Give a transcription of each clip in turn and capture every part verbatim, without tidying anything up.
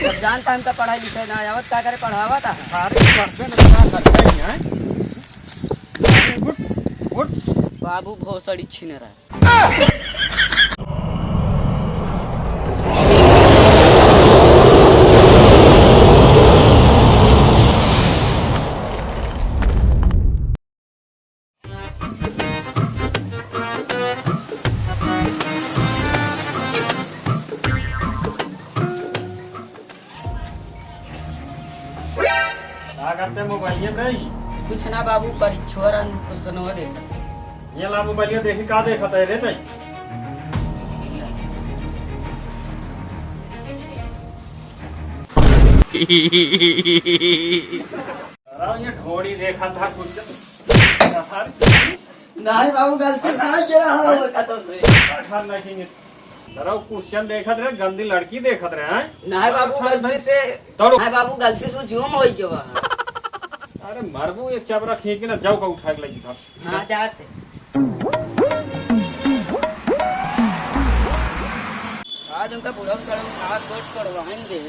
जब जानता हमका पढ़ाई लिखाई ना आवत, का करे पढ़ावा था? सारे पढ़बे न, का करते ही हैं? अरे उठ, उठ। बाबू भोसड़ी छीन रहा। का करते मोबाइल में रही? कुछ ना बाबू, परीक्षवा रहन, कुछ सुनवा देता। ये ला मोबाइल देखी, का देखत है रे तई? अरे ये ढोड़ी देखा था कुछ। नहीं बाबू, गलती से आ गया, हाँ, और का तो से। अच्छा, नहीं। सर, वो question देखत रहे, गंदी लड़की देखत रहे, हैं? नाहीं बाबू, अच्छा, गलती नहीं। से, तोड़ो। नाहीं बाबू, गलती से zoom होई के बा। अरे, मरबू, एक चबरा खींच के ना, जाओ का उठा के लेके घर। हाँ, जाते। आज उनका बुढ़ऊ सड़ऊ हाथ गोड़ तोड़वाएंगे।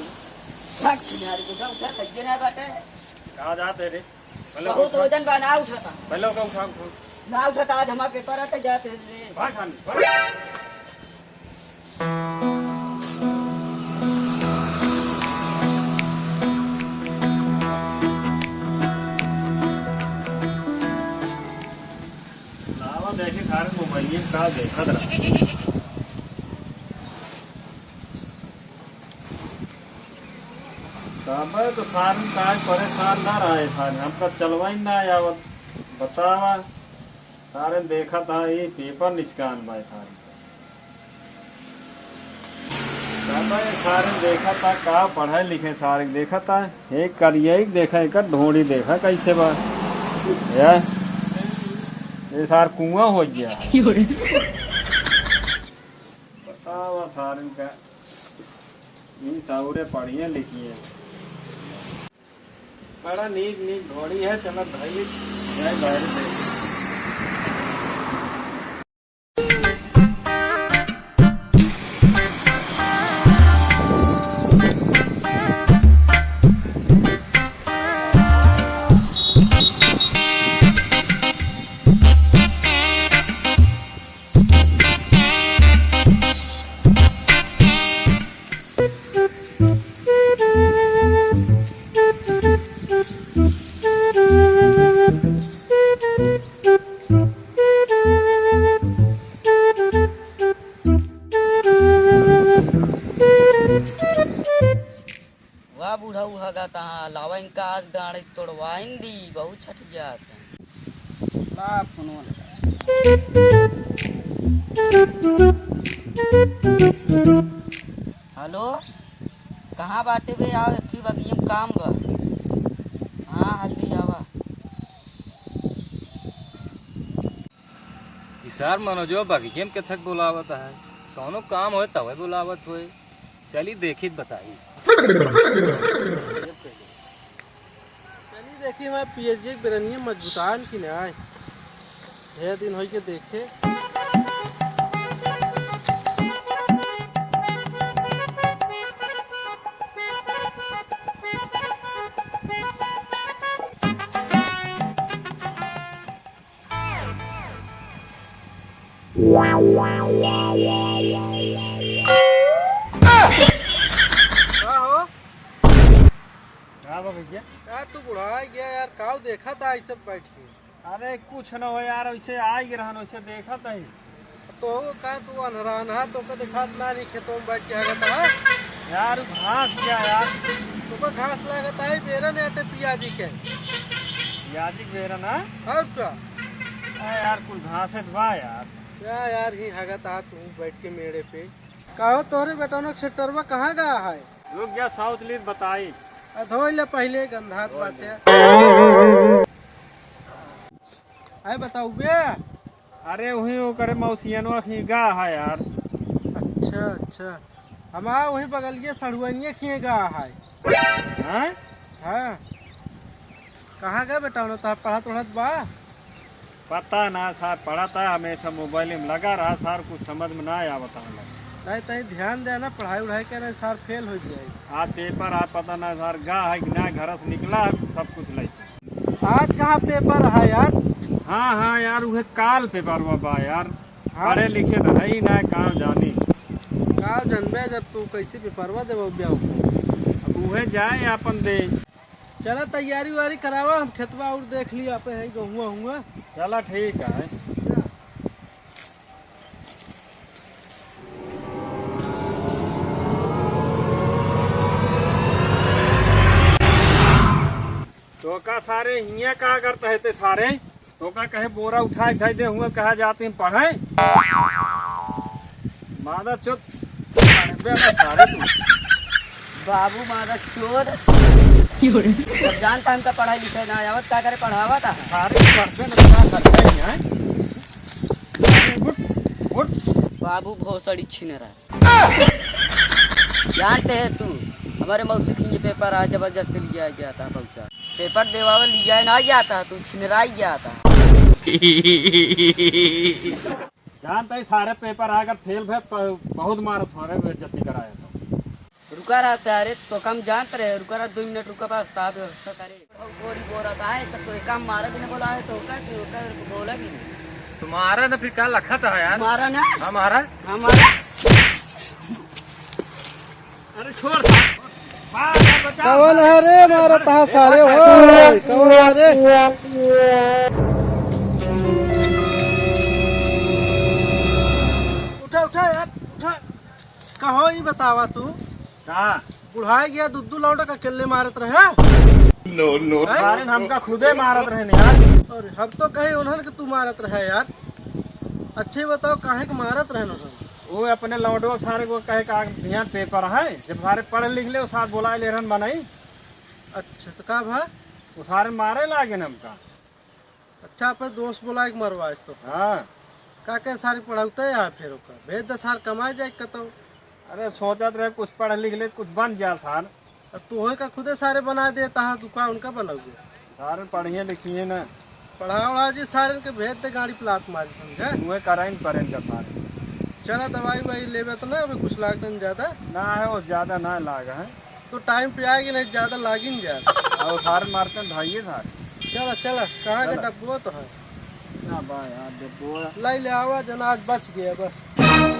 भाग किनारे, उठा, उठा, सही ना बाटे। कहाँ जाते रे? पहले बहुत उठा। वजन बा, ना उठाता। पहले ओका उठा, उठा। ना उठाता, आज हमारा paper आटे जाते रे। भाग खान, भाग। लावा देखी सारे मोबाइल में का देखत रहा। तबे तो सारन का आज परेशान ना रहे सारन, हमका चलवाई ना आवत। बतावा, सारन देखा था ये paper निचकान बा सारन। तबे सारन देखा था का पढ़े लिखे सारे देखा था, एक करिया ही देखा, एक ढोड़ी देखा कैसे बा। या, ये सार कुआं हो गया। बतावा सारन का, ई साउरे पढ़िए लिखिए। बड़ा नीक नीक घोड़ी है, चलत भाई, जाए बाहर से। वाह बुढ़ऊ हगा तहाँ लावा इनका आज गाड़ी तोड़वाइन दी, बहुत छठ जात है। ला फोनवा लगा। हेलो, कहाँ बाटे बे? आव, एक ही बगिया में काम बा। हाँ, हल्दी आवा। ई सार मनोजवा बगिये में केथक बोलावत है, कौनो काम होए तवे बोलावत होए। चली देखी त बताई। चली देखी हमारे पीएसजी के बेरनिया मजबूतान की ना आए। ढेर दिन होई के देखे। का हो? का बा भैया? का तू बुढ़ा गया यार, काऊ देखा था ई सब बैठ के? अरे कुछ न हो यार, वैसे आइ गए रहन, वैसे देखत ही। तो का तू अनहरान हा, तो का देखात ना नहीं खेतों में बैठ के हगत हा? यार, उ घास क्या यार? तो का घास लागत है, बेरन आटे पियाजी के। पियाजी के बेरन, हाँ? और का? आ यार, कुल घास है तो बा यार। क्या यार, ही हगत हा तू बैठ के मेड़े पे। का हो तोहरे बेटौना के सेटरवा कहाँ गया है? रुक जा, साउथ लीत बताई। आ, धोइ ले पहिले, गंधात बाटे। आए बताऊ बे। अरे, वही ओकरे मौसियनवा की गा है यार। अच्छा, अच्छा। हमार वही बगलिए सड़ुआनिया खिए गा है। हाँ? हाँ। कहाँ गए बेटा, उन्हें तो पढ़त उढ़त बा? पता ना सार, पढ़त है, हमेशा मोबाइल में लगा रहा सार, कुछ समझ में ना आवत है। नहीं, तई ध्यान दे ना, पढ़ाई उढ़ाई करे, सार फेल हो जाए। आज पेपर है, पता ना सार गा है कि ना, घर से निकला है, सब कुछ लइके। आज कहाँ पेपर है यार? हाँ, हाँ यार, उहे काल पेपर बा यार। हाँ। पढ़े लिखे तो है ही ना, का जानी। का जानबे, जब तू कैसे पेपरवा देबो ब्याह को? अब उहे जाए अपन दे। चला, तैयारी वारी करावा, हम खेतवा और देख लिया पे है, गहुआ हुआ। चला, ठीक है। तो का सारे हियाँ का करत है ते सारे? तो का कहे बोरा उठाए उठाए दे हुआ, कहा जाते हैं पढ़े? मादा चुप, पढ़बे ना सारे तू। बाबू मादा चोद। जब जानता हमका पढ़ाई लिखाई ना आवत, का करे पढ़ावा था? सारे पढ़बे ना, का करते हैं? उठ, उठ। बाबू भोसड़ी छिनरा। जानते है तू, हमारे मौसी के लिए पेपर आज जबरदस्ती लिया जाता है पहुँचा। पेपर देवावे लिया ना जाता है, तू छिनराई जाता है। जानते ही सारे पेपर अगर फेल भे प-, बहुत मारत हो रहे, बेइज्जती कराए तो। रुका रहा सारे, तो कम जानत रहे, रुका रहा दो मिनट, रुका बस, साहब व्यवस्था करे। गोरी बोरा का है, तब तो एक काम मारा भी ना बोला है, तो का, तो का बोला भी नहीं। तुम्हारा ना फिर का लखत है यार? मारा ना। हमारा? हमारा। अरे छोड़। कवन है रे मारत हा सारे हो? कवन है रे? उठा, उठा यार, उठा। कहो ई बतावा तू। हाँ। बुढ़ाई गया, दुद्दू लौंडा का अकेले मारत रहे। No, no। हैं? सारे हमका खुदे मारत रहे ने यार। अरे हम तो कहे उन्हन के तू मारत रहे यार। अच्छे बताओ काहे के मारत रहे उन्हन? वो अपने लौंडो सारे को कहे का ध्यान पेपर है, जब सारे पढ़ लिख ले, वो सारे बुलाए ले रहन बनाई। अच्छा, तो का भा? वो सारे मारे लागे न हमका। अच्छा, पे दोस्त बुलाए के मरवाइस तो। हाँ। का के सारे पढ़ौते है फिर ओकर? भेज दे सार कमाए जाए कतौ। अरे सोचत रहे कुछ पढ़ लिख ले, कुछ बन जा सार। अब तू होए का खुदे सारे बना देता है, तू का उनका बनौगे? सारे पढ़िए लिखिए ना। पढ़ा उढ़ा जी सारे के भेज दे गाड़ी प्लात मारी समझे। मुँहे कराइन परेन का सारे। चला दवाई ववाई लेबे तो ना, अबे कुछ लागत नहीं ज्यादा। ना है, वो ज्यादा ना लाग है। तो टाइम पे आएगी नहीं, ज्यादा लागिन ज्यादा। और सारे मारते हैं धाइए सारे। चला, चला, कहाँ के चला। डब्बो तो है। ना बा यार, डब्बो। लाई ले आवा, जना आज बच गया बस।